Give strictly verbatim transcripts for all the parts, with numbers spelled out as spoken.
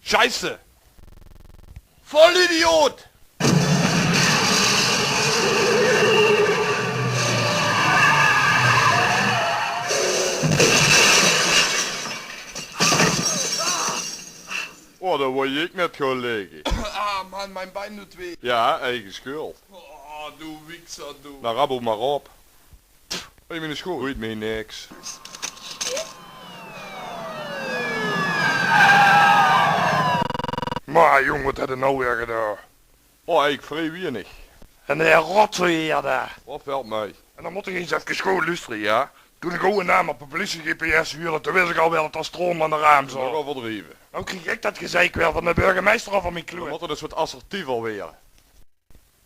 Scheisse! Vollidioot! Oh, dao woor ich net gaon ligke. Ah, man, mien bein doet wee. Jao, eige schuld. Oh, doe wiekser, doe. Noe, rabbel mer op. Hé, miene schoon. Boeit mich niks. Mer jóng, waat höbs se noe weer gedaon? Oh, ich vreej wienig. En de rotzooi hie, dao. Waat vèlt mich? En dan mót ich ins efkes good loestere, jao? Toen ich ow naam op de politie-G P S huurde, toen wis ich al weer det d'r stroom aan de raam zaot. Noe, gaon verdrieve. Noe krieg ich det gezeik weer van de burgemeister euver mien kloot. Dan mót 'r dus waat assertiever waere.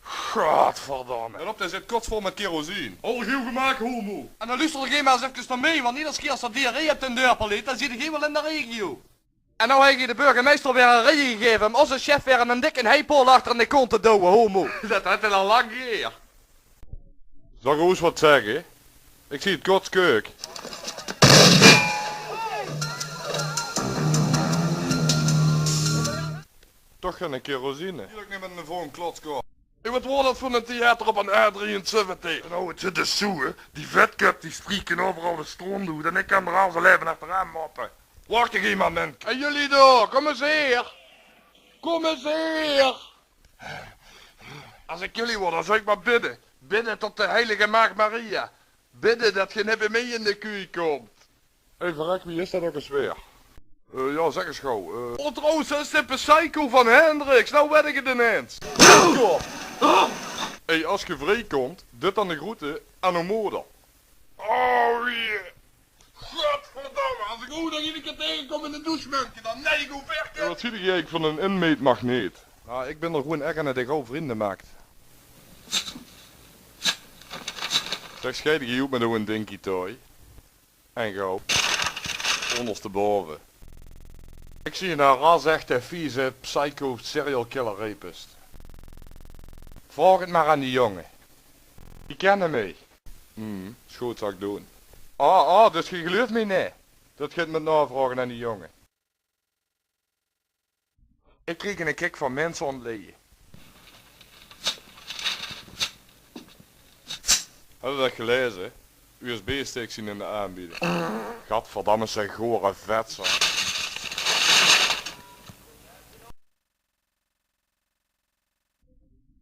Godverdomme. Let op, dae zit kotsvol mit kerosien. Al giel gemaak, homo. En dan loester geej mer ins efkes nao mich, want ieders kier es d'r diarree op d'n deurpaleet, dan zit geej waal in de regio. En noe haet geej de burgemeister weer ein reje gegaeve óm ózze chef weer ein dikke heipaol achter in de kont te douwe, homo. Det haet 'r al lang geer. Zal ich ow ins waat zègke? Ich zeen 't kotskeuk. Toch gein kerosine. Hie, ich num ein vol klotskop. Hé, waat waor det veur ein theater op ein A drieënzeventig? Noe, 't zit dus zoe, hè. Die vetköp die strieke euveral de stroom doed en ich kan d'r al zo leve achteraan moppe. Wach ich ein momentje. Hé, jullie dao, kóm ins hie. Kóm ins hie. Es ich jullie waor, dan zou ich mer bidde. Bidde tot de heilige maagd Maria. Bidde det geej neet bie mich in de kuuj kómp. Hé, verrek, wie is det ouch alweer? Eh, jao, zèk ins gaw. Eh. Oh, trouwens, det is de psycho van Hendricks. Noe weit ich 't inens. Hé, es geej vreej kómp, dit dan de groete aan ow moder. Oh, wie? Godverdomme, es ich ow nog ein kier taengekóm in de douche, menke, dan neig ich ow verke. Jao, waat ziet geej eigelik van ein inmeetmagneet? Noe, ich bin d'r gewoen ech aan det ich gaw vrunj maak. Zèk, scheid geej oet mit ow dinky toy. En gaw. Óngerstebove. Ich zeen ein ras echte vieze psycho serial killer rapist. Vraog 't mer aan die jónge. Die kenne mich. Hm, is good, zal ich doon. Ah, ah, dus geej geluif mich neet. Det geej 't mót naovraoge aan die jónge. Ich krieg eine kick van minse óntleie. Höbs se det gelaeze? U S B-sticks zien in de aanbieding. Gadverdamme, ze gore vetser.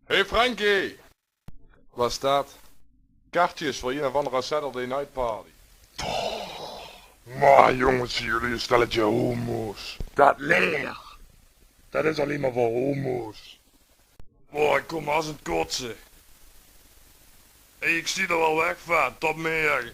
Hey Frankie! Waat is det? Kaartjes veur ein of anger Saturday night party. Mer jónges, zeen jullie ein stelletje homo's. Det leer, det is allein mer veur homo's. Boah, ich kóm haos aan 't kotse. Hey, ich zeen d'r waal weg van, tot morge.